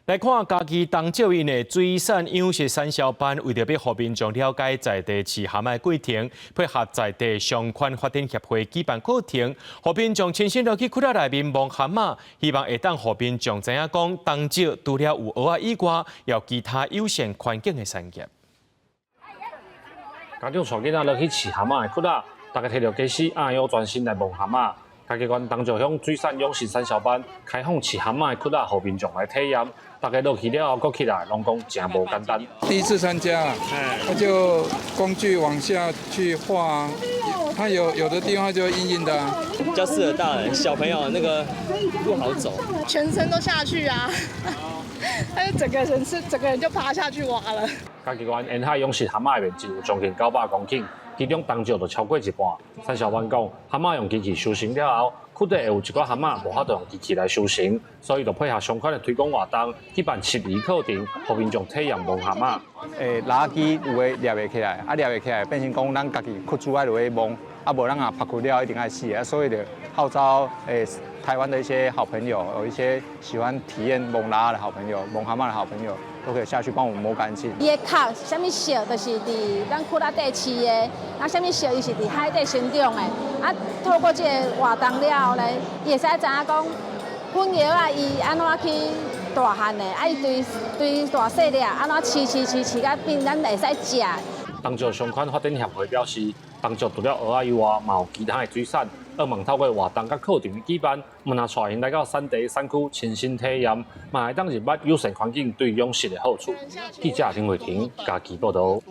來看嘉義東石𪜶的水產養殖產銷班，為著欲予民眾了解在地飼蚶仔的過程，配合在地商圈發展協會舉辦課程，予民眾親身落去窟仔內面摸蚶仔，希望會當予民眾知影講東石除了有蚵仔以外，有其他友善環境的產業。家長帶囡仔落去飼蚶仔的窟仔，大家提著家私，按腰專心來摸蚶仔。嘉義縣東石鄉水產養殖產銷班開放飼蚶仔的窟仔，予民眾來體驗。大家落去了後，閣起來，攏講誠無簡單。第一次參加，他就工具往下去畫，它有的地方就硬硬的，比較適合大人，小朋友那個不好走。全身都下去啊，他就整個人是整個人就趴下去挖了。嘉義縣沿海養殖蚶仔的面積有將近900公頃，其中東石就超過一半。產銷班講，蚶仔用機器收成了後，窟底會有一寡蚶仔無法度用機器來收成，所以就配合相關的推廣活動，舉辦釋疑課程，予民眾體驗摸蚶仔。蜊仔機有的掠袂起來，啊掠袂起來，變成講咱家己窟主愛落去摸，啊無咱若曝開了一定愛死啊，所以就號召台灣的一些好朋友，有一些喜歡體驗摸蜊仔的好朋友，摸蚶仔的好朋友，都可以下去幫我們摸乾淨。伊的殼啥物色，就是佇咱窟仔底飼的，啊啥物色，伊是佇海底生長的。啊，透過這個活動了後咧，伊會使知影講，粉蚵仔伊按怎去大漢的，啊伊對對大細粒，按怎飼飼飼飼甲變咱會使食。東石商圈發展協會表示，東石除了蚵仔以外，嘛有其他的水產，希望透過活動佮課程的舉辦，毋但帶𪜶來到產地產區親身體驗，嘛會當認捌友善環境對養殖的好處。記者林慧婷嘉義報導。